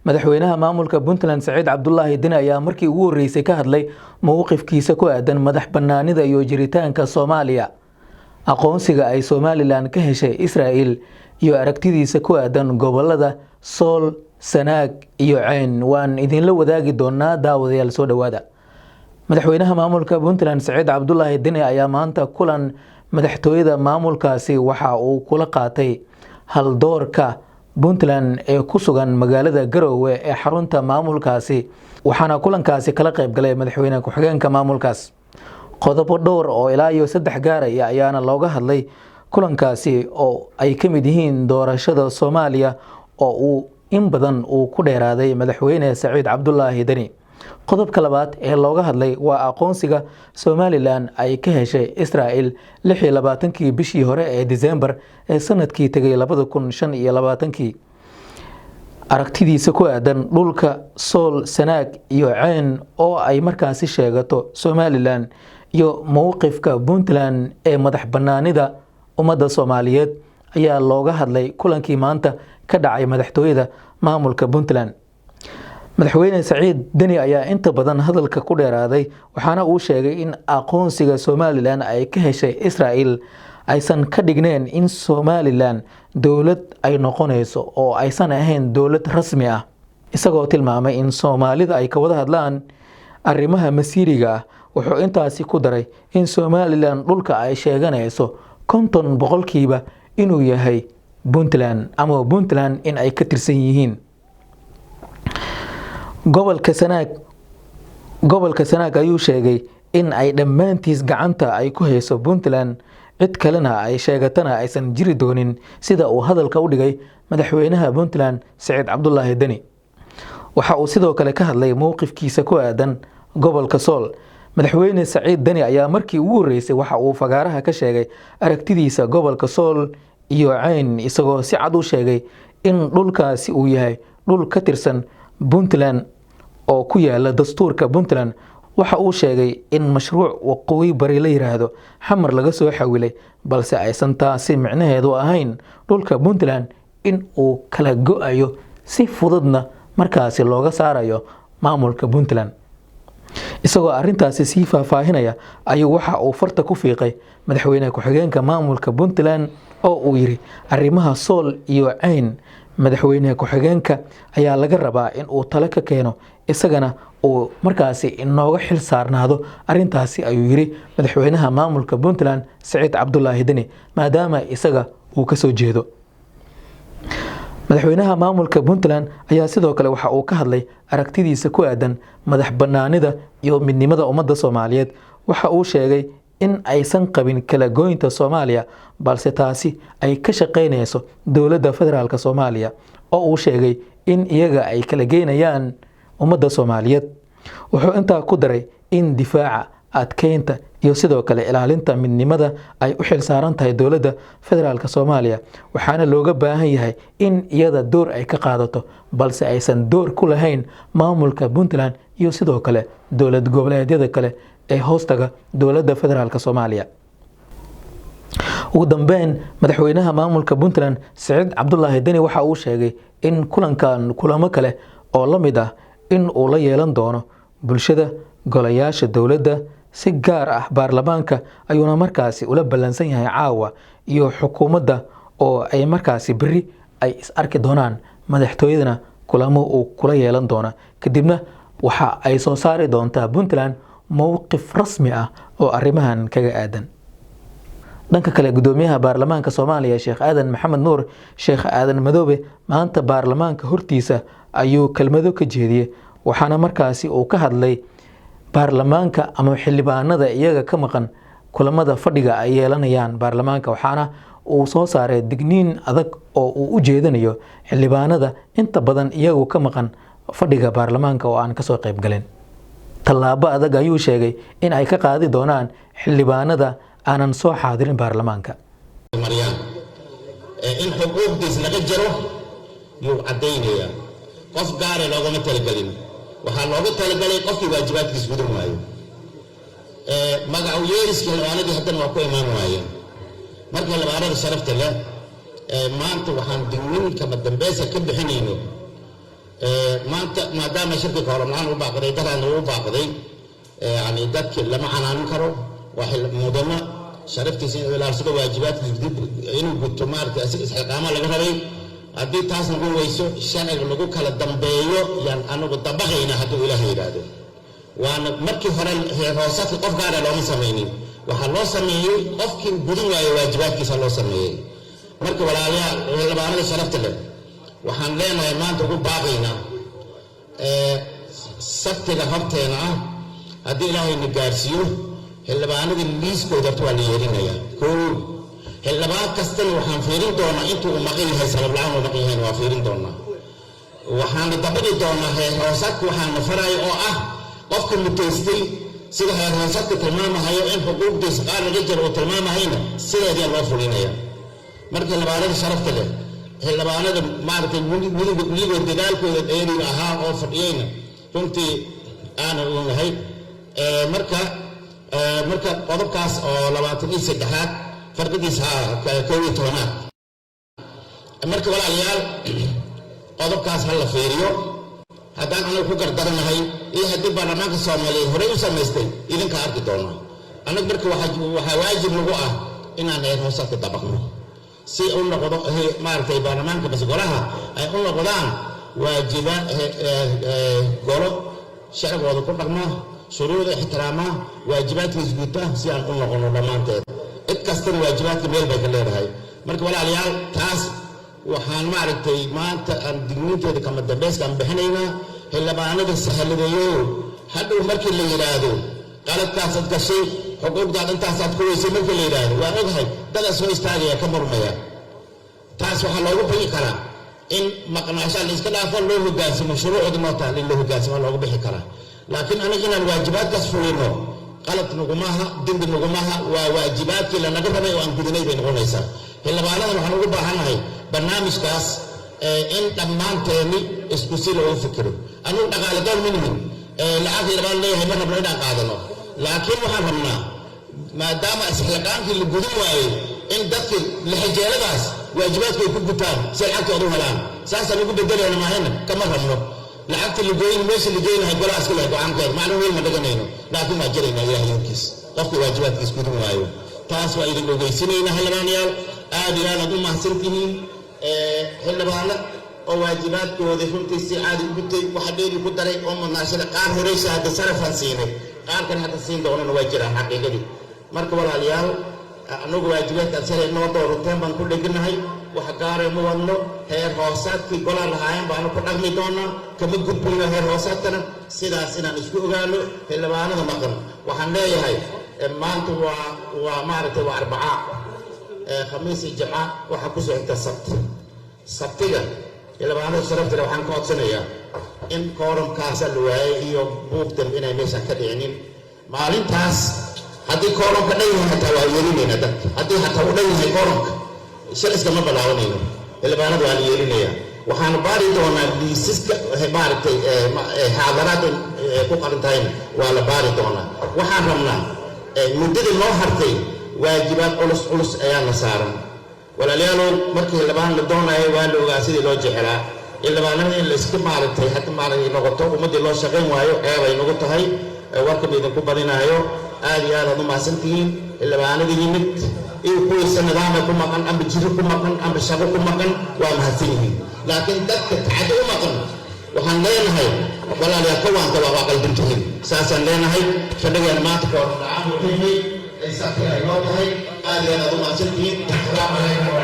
Madaxweynaha maamulka Puntland, Saciid Cabdulaahi Deni, ayaa markii ugu horeysay ka hadlay mowqifkiisa ku aadan madax banaanida iyo jiritaanka Soomaaliya, aqoonsiga ay Somaliland ka heshay Israel iyo aragtidiisa ku aadan gobolada Sool, Sanaag iyo Ceyn. Waan idinla wadaagi doonaa, daawadayaal, soo dhowaada. Madaxweynaha maamulka Puntland, Saciid Cabdulaahi Deni, ayaa maanta kulan madaxtooyada maamulkaasi waxa uu kula qaatay haldoorka Puntland ee ku sugan magaalada Garowe ee xarunta maamulkaasi, waxaana kulankaasi kala qayb galay madaxweyne ku-xigeenka maamulkaas. Qodobo dhowr oo ilaa iyo saddex gaaraya ayaana looga hadlay kulankaasi, oo ay ka mid yihiin doorashada Soomaaliya oo uu in badan uu ku dheeraaday madaxweyne Saciid Cabdulaahi Deni. Qodobka labaad ee looga hadlay waa aqoonsiga Somaliland ay ka heshay Israel 26-kii bishii hore ee Disembar ee sanadkii tegay 2025-kii, aragtidiisa ku aadan dhulka Sool, Sanaag iyo Ceyn oo ay markaasi sheegato Somaliland, iyo mowqifka Puntland ee madax banaanida ummadda Soomaaliyeed ayaa looga hadlay kulankii maanta ka dhacay madaxtooyada maamulka Puntland. Madaxweyne Saciid Deni ayaa inta badan hadalka ku dheeraaday, waxaana uu sheegay in aqoonsiga Somaliland ay ka heshay Israel aysan ka dhigneen in Somaliland dowlad ay noqonayso oo aysan ahayn dowlad rasmi ah, isagoo tilmaamay in Soomaalida ay ka wada hadlaan arrimaha masiiriga ah. Wuxuu intaasi ku daray in Somaliland dhulka ay sheeganayso 50% inuu yahay Puntland ama Puntland in ay ka tirsan yihiin gobolka Sanaag. Gobolka Sanaag ayuu sheegay in ay dhammaantiis gacanta ay ku hayso Puntland, cid kalena ay sheegatana aysan jiri doonin, sida uu hadalka u dhigay madaxweynaha Puntland, Saciid Cabdulaahi Deni. Waxa uu sidoo kale ka hadlay mowqifkiisa ku aadan gobolka Sool. Madaxweyne Saciid Deni ayaa markii ugu horreysay waxa uu fagaaraha ka sheegay aragtidiisa gobolka Sool iyo Ceyn, isagoo si cad u sheegay in dhulkaasi uu yahay dhul ka tirsan Puntland oo ku yaala dastuurka Puntland. Waxa uu sheegay in mashruuc Waqooyi Bari la yiraahdo Xamar laga soo xawilay, balse aysan taasi micnaheedu ahayn dhulka Puntland in uu kala go-ayo, si fududna markaasi looga saarayo maamulka Puntland. Isagoo arintaasi sii faahfaahinaya ayuu waxa uu farta ku fiiqay madaxweyne ku-xigeenka maamulka Puntland, oo uu yiri arrimaha Sool iyo Ceyn madaxweyne ku-xigeenka ayaa laga rabaa in uu talo ka keeno, isagana uu markaasi inooga xil saarnaado arintaasi, ayuu yiri madaxweynaha maamulka Puntland, Saciid Cabdulaahi Deni, maadaama isaga uu kasoo jeedo. Madaxweynaha maamulka Puntland ayaa sidoo kale waxa uu ka hadlay aragtidiisa ku aadan madax banaanida iyo midnimada ummadda Soomaaliyeed. Waxa uu sheegay in aysan qabin kala goynta Soomaaliya, balse taasi ay ka shaqeynayso dowladda federaalka Soomaaliya, oo uu sheegay in iyaga ay kala geynayaan ummadda Soomaaliyeed. Wuxuu intaa ku daray in difaaca, adkeynta iyo sidoo kale ilaalinta midnimada ay u xil saaran tahay dowladda federaalka Soomaaliya, waxaana looga baahan yahay in iyada door ay ka qaadato, balse aysan door ku lahayn maamulka Puntland iyo sidoo kale dowlad goboleedyada kale ee hoostaga dowladda federaalka Soomaaliya. Ugu dambeyn, madaxweynaha maamulka Puntland, Saciid Cabdulaahi Deni, waxa uu sheegay in kulankan kulamo kale oo la mid ah in uu la yeelan doono bulshada, golayaasha dowladda, si gaar ah baarlamaanka ayuuna markaasi ula ballansan yahay caawa, iyo xukuumadda oo ay markaasi beri ay is arki doonaan, madaxtooyadana kulamo uu kula yeelan doona. Kadibna waxa ay soo saari doontaa Puntland mowqif rasmi ah oo arrimahan kaga aadan. Dhanka kale, gudoomiyaha baarlamaanka Soomaaliya, Sheekh Aadan Maxamed Nuur, Sheekh Aadan Madoobe, maanta baarlamaanka hortiisa ayuu kelmado ka jeediyey, waxaana markaasi uu ka hadlay baarlamaanka ama xildhibaanada iyaga ka maqan kulamada fadhiga ay yeelanayaan baarlamaanka, waxaana uu soo saaray digniin adag oo uu u jeedinayo xildhibaanada inta badan iyagu ka maqan fadhiga baarlamaanka oo aan kasoo qaybgalin. Tallaabo adag ayuu sheegay in ay ka qaadi doonaan xildhibaanada aanan soo xaadirin baarlamaanka. Maryaan in xuquuqdiis laga jaro yuu caddaynayaa. Qof gaara loogama talagelin, waxaa looga talagalay qofkii waajibaadkiis gudan waayo. Magacu yeeriskii xildhibaanadii haddana waa ku imaan waayeen. Marka xildhibaanada sharafta leh, maanta waxaan dignin kama dambeysa ka bixinayno. Maanta maadaama shirka kooram la'aan u baaqday, daraadna uu baaqday, yani dadki lama canaanin karo. Waa mudano sharaftiisa inuu ilaalsado, waajibaadkiisa inuu guto, maaragtay, asiga isxilqaama laga rabay. Haddii taas noqon weyso, sharciga lagu kala dambeeyo yaan anagu dabaqayna, hadduu Ilaaha yidhaahdo. Waana markii hore hoosadka qof gaara looma samaynin, waxaa loo sameeyey qofkii gudin waayo waajibaadkiisa loo sameeyey. Marka walaalayaal, xildhibaanada sharafta leh, waxaan leenahay maanta ugu baaqaynaa Sabtiga horteena ah, haddii Ilaahayna gaarsiiyo, xildhibaanada liiskooda horta waa la yeerinayaa. Koo xildhibaan kastana waxaan fiirin doonaa intuu uu maqan yahay, sabab la'aan uu maqan yahayna waa fiirin doonaa. Waxaana dabaqi doonaa heer hoosaadka waxaana faraya, oo ah qofka mutaystay sida heer hoosaadka tilmaamahayo in xuquuqdiisa qaar laga jiro uu tilmaamahayna, sideedaa loo fulinaya. Marka xildhibaanada sharafta leh, xildhibaanada maaragtay weligood dadaalkooda dheeriga ahaa oo fadhiyeyna, runtii aanan unahay. Marka qodobkaas oo 23aad farqidiisa 11aad. Marka walaalayaal, qodobkaas ha la fiiriyo. Haddaan anagu ku gardaranahay iyo haddii baarlamaanka Soomaaliyeed horey u samaystay, idinka arki doonaa. Annagu marka waxaa waajib nagu ah inaan heer hoosaadka dabaqno, si u noqdo, maaragtay, baarlamaanka bas golaha ay u noqdaan waajiba golo sharcigooda ku dhaqma, shuruucda ixtiraama, waajibaadkiis guta, si aan u noqono dhammaanteed. Cid kastana waajibaadka meel bay ka leedahay. Marka walaalayaal, taas waxaan, maaragtay, maanta aan digniinteeda kama dambayska aan bixinaynaa xildhibaanada sahladeeyo. Hadhow markii la yidhaahdo qaladkaasaad gashay, xuquuqdaad intaasaad ku weysay, markii la yidhaahdo, waan ogahay dadaa soo istaagaya ka murmaya. Taas waxaa loogu bixi karaa in maqnaashaa la iska dhaafo, loo hogaansamo shuruucda noo taal, in loo hogaansamo loogu bixi karaa. Laakiin aniga inaan waajibaadkaas fulino qalad nagumaha, dembi nagumaha, waa waajibaadkii lanaga rabay oo aan gudinay bay noqonaysaa. Xildhibaanadan waxaan ugu baahannahay barnaamijkaas in dhammaanteeni isku si loogu fikiro. Anugu dhaqaale doon ma nihin, lacag xildhibaan leeyahay ma rabno inaan qaadano, laakiin waxaan rabnaa maadaama isxilqaankii la gudin waayey in dadkii lixajeeladaas waajibaadka ay ku gutaan si lacagtooda u helaan. Saasaan ugu bedelayna, maahayna kama rabno lacagta la gooyin. Meesha la geynahay golaa iska leh go'aankeeda, macluum weel ma dhiganayno, laakiin waa jiraynaa Ilaah idinkiis qofka waajibaadkiis gudin waayo. Taas waa idin ogeysinayna. Xildhibaanayaal, aad iyo aad aad u mahadsan tihiin. Xildhibaano oo waajibaadkoodii runtii si caadi u gutay, waxa dheeri ku daray oo mudnaashada qaar horeysa hadda sarafaan siinay, qaarkan hadda siin doonana waa jiraan xaqiiqadii. Marka walaalayaal, anagu waajibaadkaan shalay noo doorateen baan ku dheganahay, wax gaara ma wadno. Heer hoosaadkii golaa lahaayeen baanu ku dhaqmi doonaa, kama gudbayno heer hoosaadkana. Sidaas inaan isku ogaano. Xildhibaanada maqan waxaan leeyahay, maanta waa maaragtay, waa Arbacaa, Khamiis iyo Jimca, waxaa kusoo xigta Sabti. Sabtiga xildhibaanada sharafta leh waxaan ka codsanayaa in kooramkaasa la waayay iyo buugtan inay meeshan ka dhicinin maalintaas. Haddii kooramka dhan yahay hataa waa yeelinayna dadka. Haddii hataa uu dhan yahay kooramka, shir iskama bilaabanayno. Xildhibaanada waa la yeelinayaa. Waxaanu baari doonaa liisaska, maaragtay, xaadaraadda ku qaran tahayna waa la baari doonaa. Waxaan rabnaa muddadii noo hartay waajibaad culus culus ayaana saaran. Walaalayaalow, markii xildhibaan la doonayo waa la ogaa sidii loo jecelaa xildhibaanada. In la iska, maaragtay, hadda, maaragtay, noqoto ummaddii loo shaqayn waayo, ceeb ay nagu tahay. Warkaba idinku badinaayo, aad iyo aad aad u mahadsantihiin. Xildhibaanada yimid iyo kuwiisa nidaamay ku maqan amba jiro ku maqan amba shaqo ku maqan waa mahadsan yihiin, laakiin dadka tacaddi u maqan waxaan leenahay, walaalayaal, ka waanta waa qaldantihiin. Saasaan leenahay. Fadhigeena maanta ka hor dhacaan wuxuu yahay ay sabti ay noo tahay. Aad iyo aad aad u mahadsantihiin. Asalaamu calaykum.